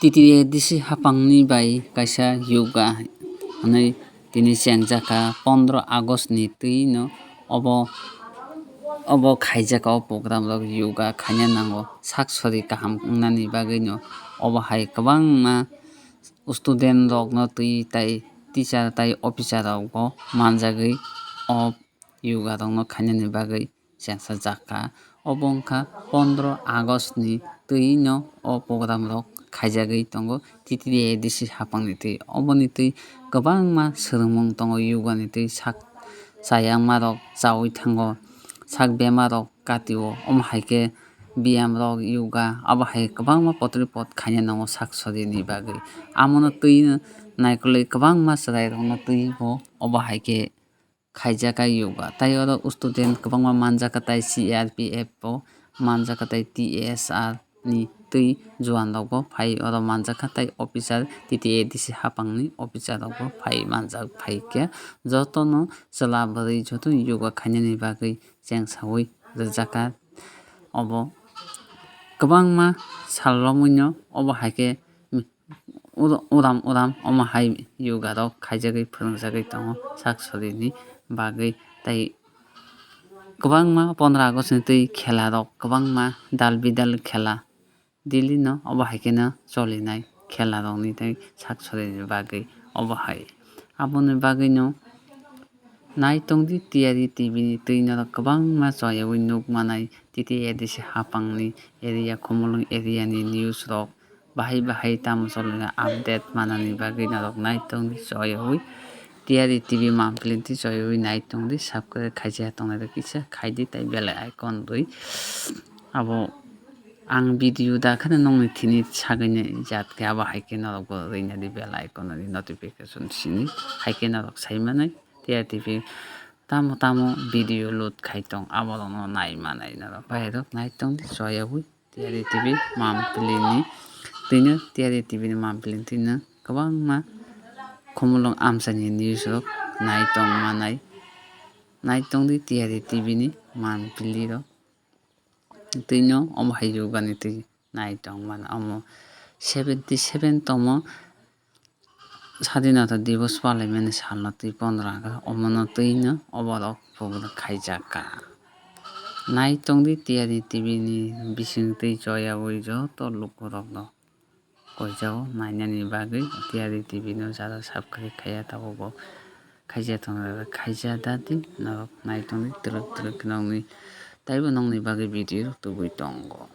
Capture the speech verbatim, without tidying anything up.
T T A D C hapangni bai kaisa yoga hwnwi tini chengjakha pondro August ni twi no obo, obo khaijak o program rok yoga khaina nango sak sori kaham wngnani bagwi no obo hai kwbangma student rok no twi tai teacher tai officer rok bo manjagwi o yoga rok no khainani bagwi chengsa jakha. Obo wngkha pondro August ni twi no o program rok khaijagwi tongo T T A D C hapang ni twi. Oboni twi kwbangma swrwngmung tongo yoga ni twi sak chayangma rok chaui thango, sak bemar rok katio. Omo hai khe biyam rok yoga abo hai kwbangma potri pot khaina nango sak sori ni bagwi. Amono twi no naikolwi kwbangma chwrai rok no twi bo obo hai khe khaijak yoga. Tai oro student kwbangma manjak tai C R P F bo manjak tai T S R ni twi juan rok bo phai oro manjak tai officer T T A D C hapang ni officer rok bo phai manjak phai khe joto no chwla bwrwi joto yoga khainani bagwi chengsaui rwjakha. Obo kwbangma sal romwi no obo hai khe uro-, uram uram omo hai yoga rok khaijagwi phwrwngjagwi tongo sak sori ni bagwi. Tai kwbangma pondro August ni twi khela rok kwbangma dal bidal khela daily no obo hai kheno cholinai khela rok ni tei sak sori ni bagwi obo hai. Aboni bagwi no nai tongdi Tiyari T V ni twi norok kwbangma choyaui nuk manai T T A D C hapang ni area, Khumulwng area ni news rok bahai bahai tamo cholina update manani bagwi norok nai tongdi choyaui Tiyari T V mampli twi choyaui nai tongdi subscribe khaijak tongnai rok kisa khaidi tai bell icon rwi abo ang video da kheno nongni thini sagwi jat khe abo hai khe norok bo rwina di bell icon ni notification sini hai khe norok sai manai Tiyari T V tamo tamo video load khai tong abo rok no nai manai norok bai rok nai tongdi choyaui Tiyari T V mampli ni twi no Tiyari T V ni mampli ni twi no kwbangma Khumulwng amchaini news rok nai tong manai nai tongdi Tiyari T V ni mampli rok. Twi no omo hai yoga ni twi nai tong mano omo seventy seven tomo Sadinata Divos palaimani salno twi pondro August omono twi no oborok program khaijak kha. Nai tongdi Tiyari T V ni bising twi choyaui joto lukurokno koijago nainani bagwi Tiyari T V no jara subscribe khaiya tabuk bo khaija tongo khaija dadi norok nai tongdi twrwk twrwk nokni taibo nokni bagwi video rok tubui tongo.